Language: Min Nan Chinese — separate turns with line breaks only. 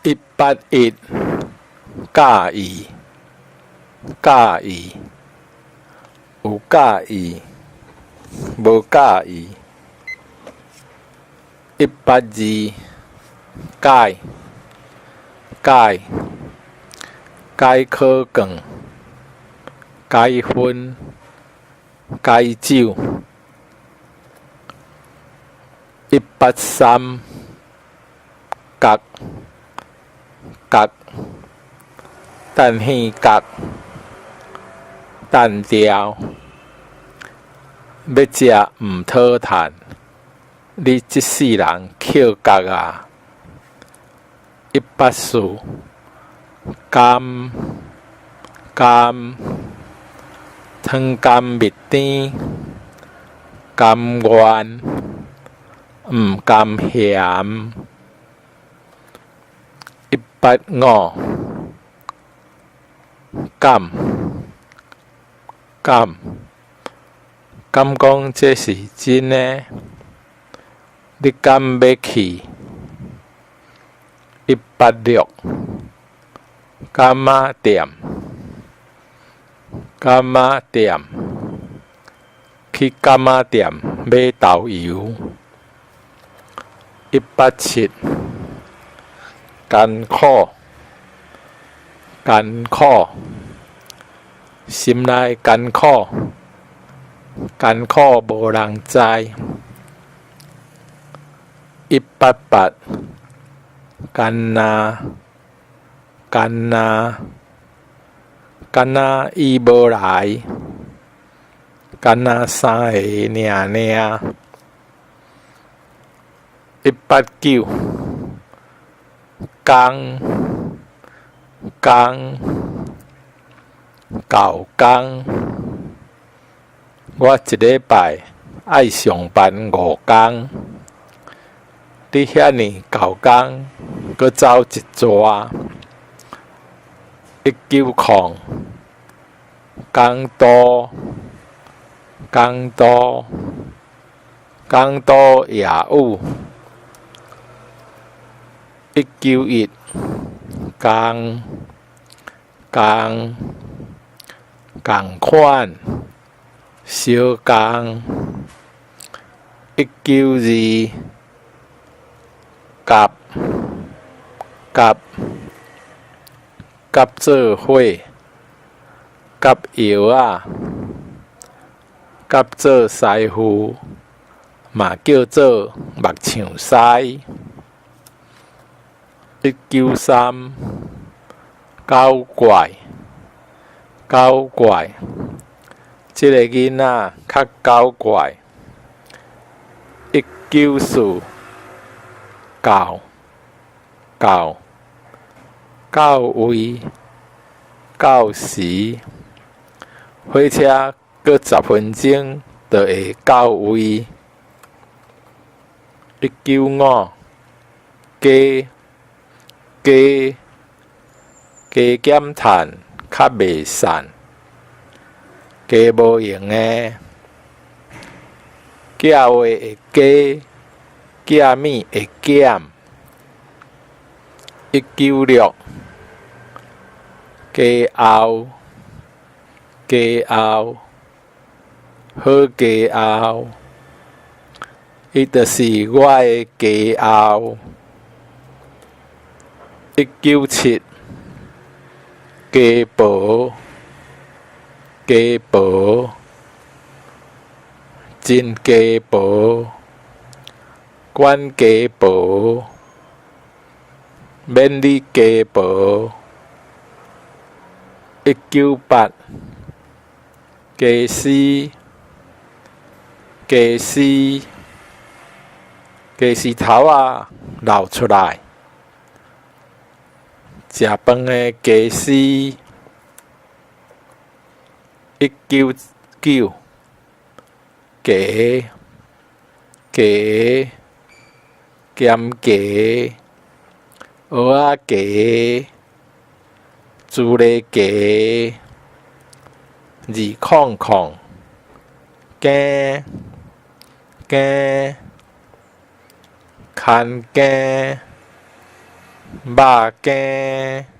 181，佮意，佮意，有佮意，無佮意。182，解，解，解考卷，解分，解酒。183，角，角，等耳角，單調，欲食毋討趁，你這世人抾角矣。184，甘，甘，糖甘蜜甜，甘願，毋甘嫌。185，敢，敢，敢講這是真的？你敢欲去？186，柑仔店，柑仔店，去柑仔店買豆油。187，艱苦，艱苦，心內艱苦，艱苦無人知。188，干焦，干焦，干焦伊無來，干焦三个爾爾。189，工，工，厚工，我一禮拜愛上班5工，你遐爾厚工，閣走一逝。190，港都，港都，港都夜雨。191，仝，仝，仝款，相仝。192，敆，敆，敆做伙，敆藥仔，敆做師傅，嘛叫做木匠師。193，搞怪，搞怪，這個囡仔較搞怪。194，到，到，到位，到時，火車閣10分鐘就會到位。195，加，加，加減趁較袂散，加無閒的，寄話會加，寄物會減。196，加後，加後，好加後，伊就是我的家後。197，家婆，家婆，真家婆，管家婆，免你家婆。198，家私，家私，家私頭仔流出來。食飯的家私。199，加，加，兼加，蚵仔雞，朱麗雞。200，更，更，牽更，肉羹。